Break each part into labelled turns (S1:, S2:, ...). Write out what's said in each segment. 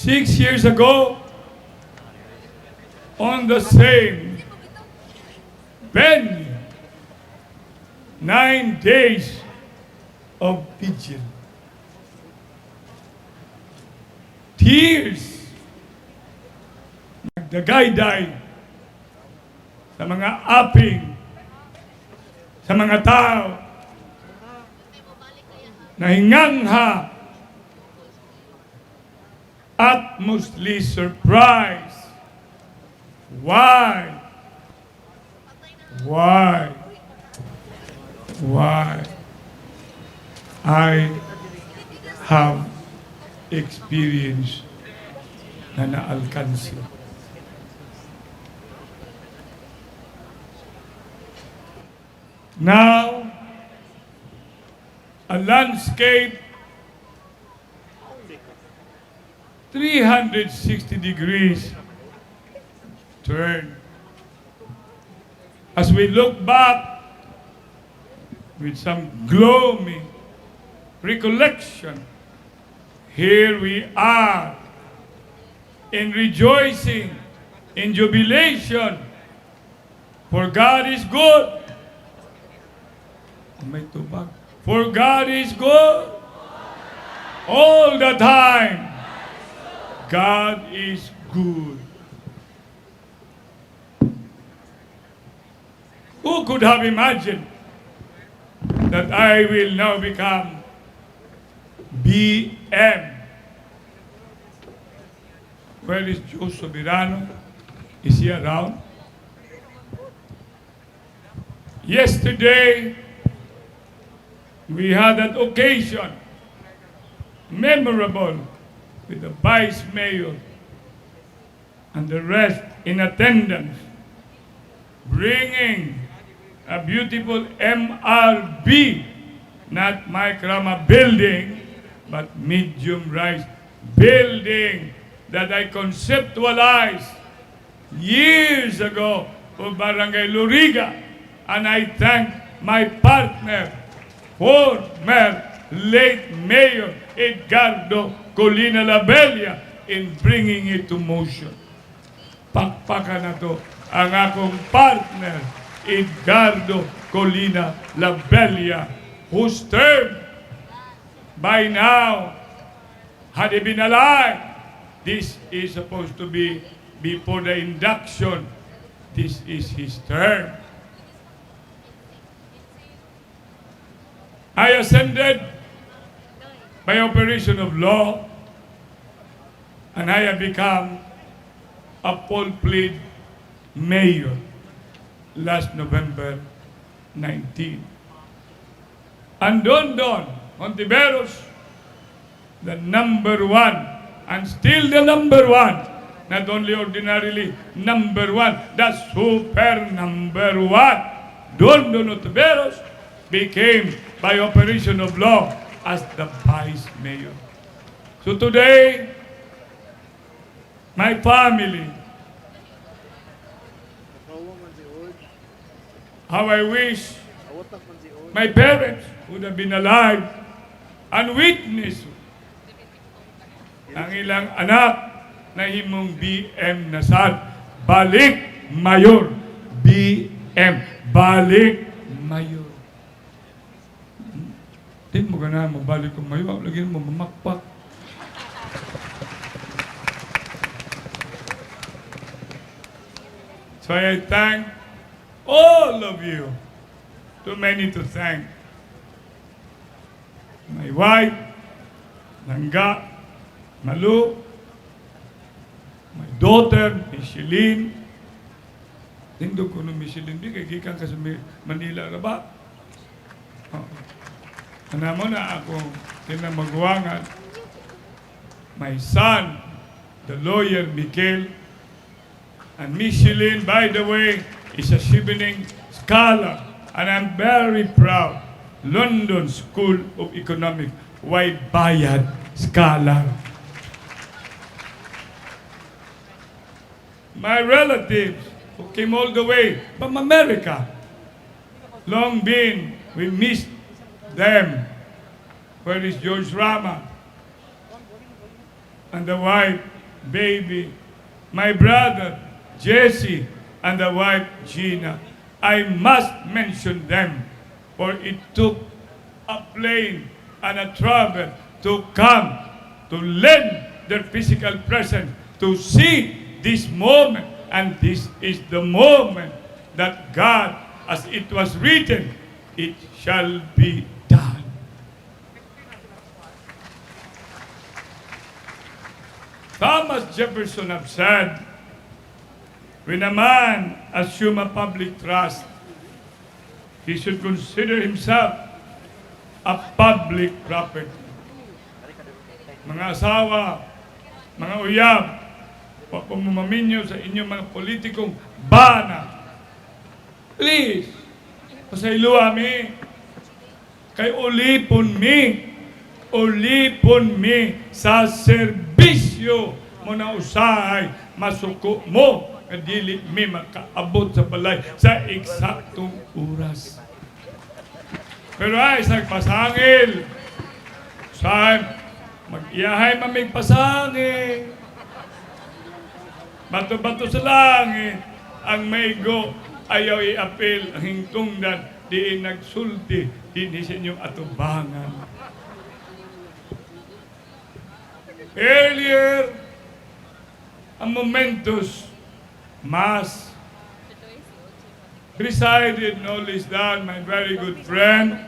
S1: 6 years ago, on the same venue, 9 days of vigil. Tears nagdagayday sa mga aping, sa mga tao, na hingangha at mostly surprised. Why? Why? Why? I have experience na naalkansi. Now, a landscape 360 degrees turn. As we look back with some gloomy recollection, here we are in rejoicing, in jubilation, for God is good. Oh, may tubag. For God is good all the time. God is good. Who could have imagined that I will now become BM? Where is Joe Soberano? Is he around? Yesterday, we had an occasion memorable with the vice mayor and the rest in attendance, bringing a beautiful MRB, not Mike Rama building, but medium rise building that I conceptualized years ago for Barangay Loriga. And I thank my partner, former late Mayor Edgardo Colina Labella, in bringing it to motion. Pakpakan na to ang akong partner, Edgardo Colina Labella, whose term by now, had he been alive, this is supposed to be before the induction. This is his term. I ascended by operation of law, and I have become a full-fledged mayor last November 19. And Dondon Hontiveros, the number one, and still the number one, not only ordinarily number one, the super number one, Dondon Hontiveros became by operation of law as the vice mayor. So today, my family,
S2: Nakawa man si Oj.
S1: How I wish
S2: Awatak man si Oj.
S1: My parents would have been alive and witness ang ilang anak na himong BM Nasad. Balik Mayor. BM. Balik Mayor. Di mo ganahan mabalik kong mayor. Lagi mo mamakpak. So I thank all of you. Too many to thank. My wife, Langga, Malu, my daughter, Micheline. Tindog ko no Micheline, di kay gikan ka sa Manila ra ba? Oo. Ana mo na ako tinamagwangan. My son, the lawyer Mikel, and Micheline, by the way, is a Chevening scholar, and I'm very proud. London School of Economics, why bayad scholar. My relatives who came all the way from America, long been, we missed them. Where is George Rama? and the wife, baby. My brother, Jesse, and the wife, Gina. I must mention them, for it took a plane and a travel to come to lend their physical presence to see this moment. And this is the moment that God, as it was written, it shall be done. Thomas Jefferson have said, "When a man assume a public trust, he should consider himself a public property." Mga asawa, mga uyab, wa po mo maminyo sa inyong mga politikong bana. Please, pasayloa mi. Kay ulipon mi sa serbisyo mo na usahay masuko mo nga dili mi makaabot sa balay sa eksaktong oras. Pero ay, sa pasangil, usahay, mag-iyahay mamig pasangil. Bato-bato sa langit, ang maigo ayaw iapil, ang hingtungdan, diin nagsulti, dinhi sa inyong atubangan. Earlier, a momentous mass presided no less than my very good friend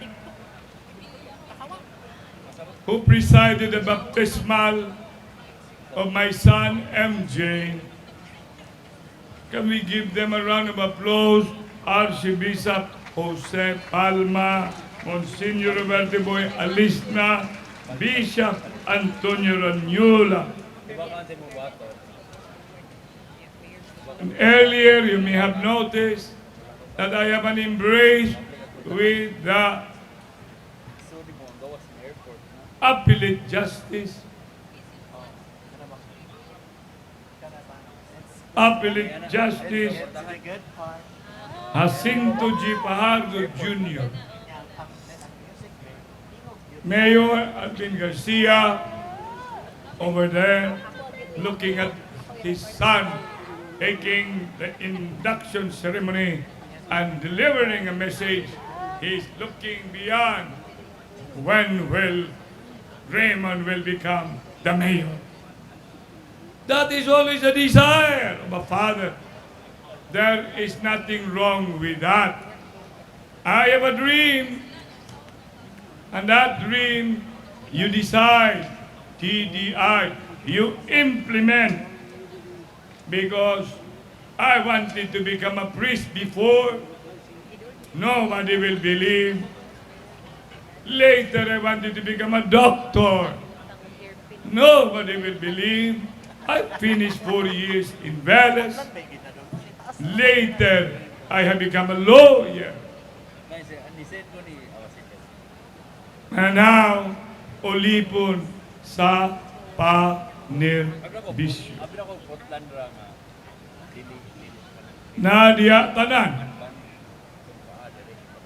S1: who presided the baptismal of my son MJ. Can we give them a round of applause? Archbishop Jose Palma, Monsignor Roberto Boy Alisna, Bishop Antonio Ranula. And earlier, you may have noticed that I have an embrace with the appellate justice. Appellate Justice Jacinto G. Fajardo Jr. Mayor Alvin Garcia over there looking at his son taking the induction ceremony and delivering a message. He's looking beyond when will Raymond will become the mayor. That is always a desire of a father. There is nothing wrong with that. I have a dream. And that dream, you decide, TDI, you implement. Because I wanted to become a priest before. Nobody will believe. Later, I wanted to become a doctor. Nobody will believe. I finished 4 years in Velez. Later, I have become a lawyer. And now, ulipon sa panerbisyo. Nadia tanan,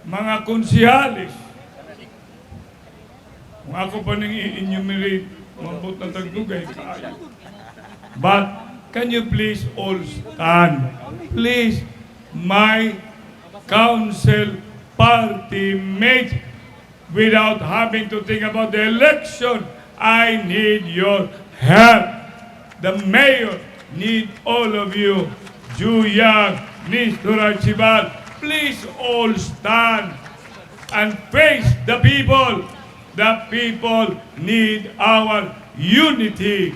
S1: mga konsihales, kung ako pa nang i-enumerate, mabot na tagdugay kaayo. But can you please all stand? Please, my council party mates, without having to think about the election, I need your help. The mayor need all of you. Juyag, Nestor Archival, please all stand and face the people. The people need our unity.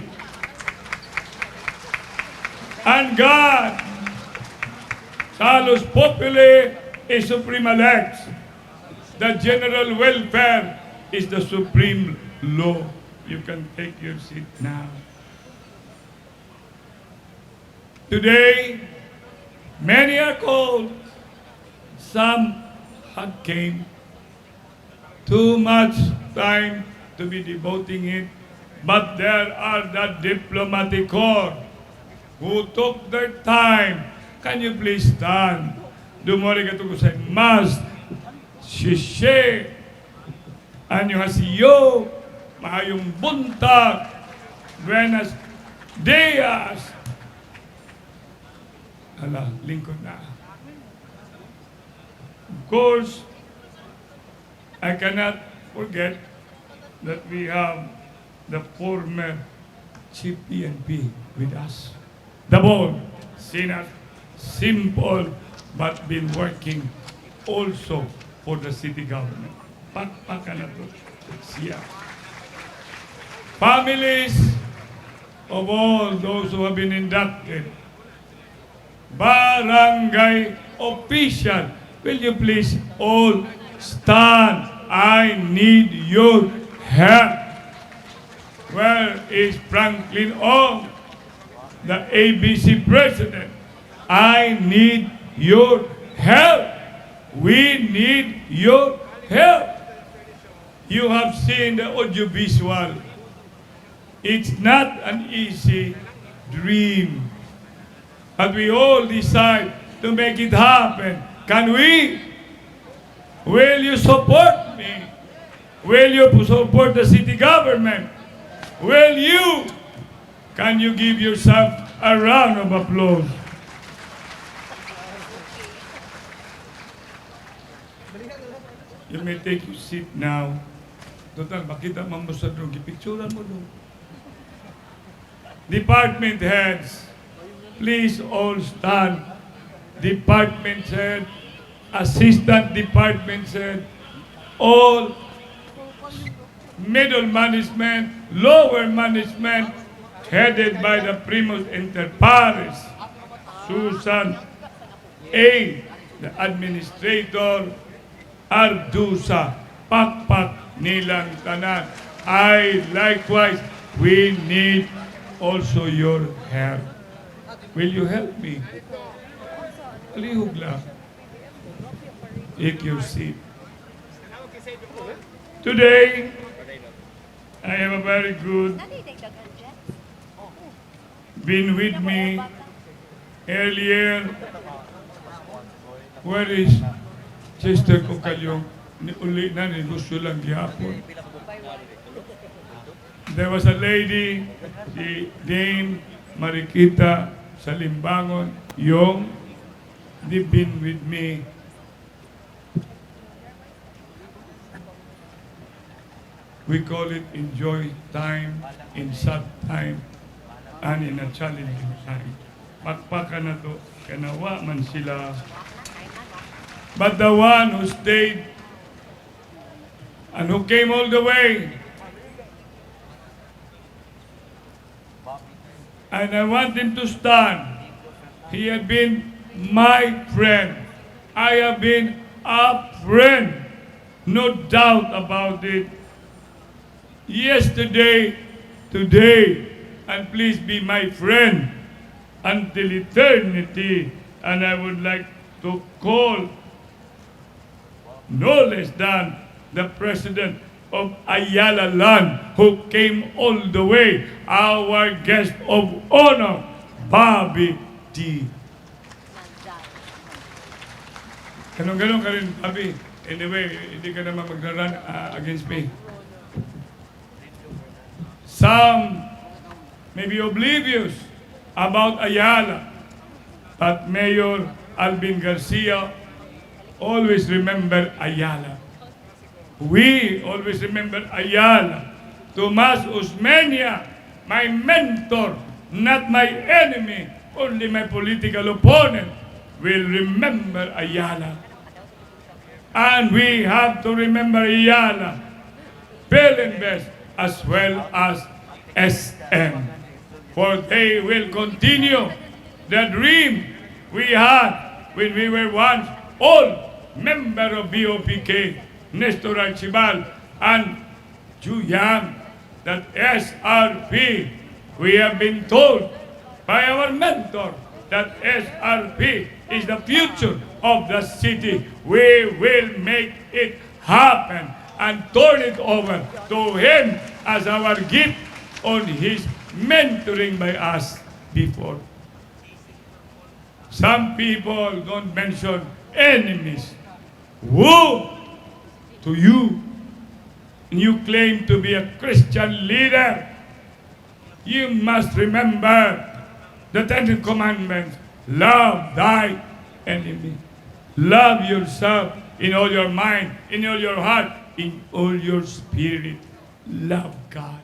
S1: And God, salus populi is suprema lex. The general welfare is the supreme law. You can take your seat now. Today, many are called. Some had came. Too much time to be devoting it. But there are the diplomatic corps who took their time. Can you please stand? Dumori ka to sa mas. Shishe. Annyeonghaseyo. Maayong buntag. Buenos dias. Ala, lingkod na. Of course, I cannot forget that we have the former Chief PNP with us. The bold, Sinat, simple, but been working also for the city government. Pakpakan nato siya. Families of all those who have been inducted, barangay official, will you please all stand? I need your help. Where is Franklin Ong, the ABC president? I need your help. We need your help. You have seen the audiovisual. It's not an easy dream. But we all decide to make it happen. Can we? Will you support me? Will you support the city government? Will you? Can you give yourself a round of applause? You may take your seat now. Total, makita man mo sa drone. Gipicturan mo doon. Department heads, please all stand. Department head, assistant department head, all middle management, lower management, headed by the primus inter pares, Susan A., the administrator, Ardusa, pakpak nilang tanan. I likewise, we need also your help. Will you help me? Palihog lang. Take your seat. Today, I have a very good been with me earlier. Where is Chester Cocalyong? Ni uli na, negosyo lang gihapon. There was a lady, si Dame Marikita Salimbangon, yung they've been with me. We call it enjoy time, in sad time, and in a challenging time. Pakpakan na to, kanawa man sila. But the one who stayed and who came all the way, and I want him to stand. He had been my friend. I have been a friend. No doubt about it. Yesterday, today, and please be my friend until eternity. And I would like to call no less than the president of Ayala Land, who came all the way, our guest of honor, Bobby D. Ganun-ganun ka rin, Bobby. Anyway, hindi ka naman magra-run against me. Some may be oblivious about Ayala, but Mayor Alvin Garcia always remember Ayala. We always remember Ayala. Tomas Osmeña, my mentor, not my enemy, only my political opponent, will remember Ayala. And we have to remember Ayala, Filinvest, as well as SM. For they will continue the dream we had when we were once all member of BOPK, Nestor Archibald, and Ju Yang, that SRP, we have been told by our mentor that SRP is the future of the city. We will make it happen and turn it over to him as our gift on his mentoring by us before. Some people don't mention enemies. Woe to you! And you claim to be a Christian leader. You must remember the Ten Commandments. Love thy enemy. Love yourself in all your mind, in all your heart, in all your spirit. Love God.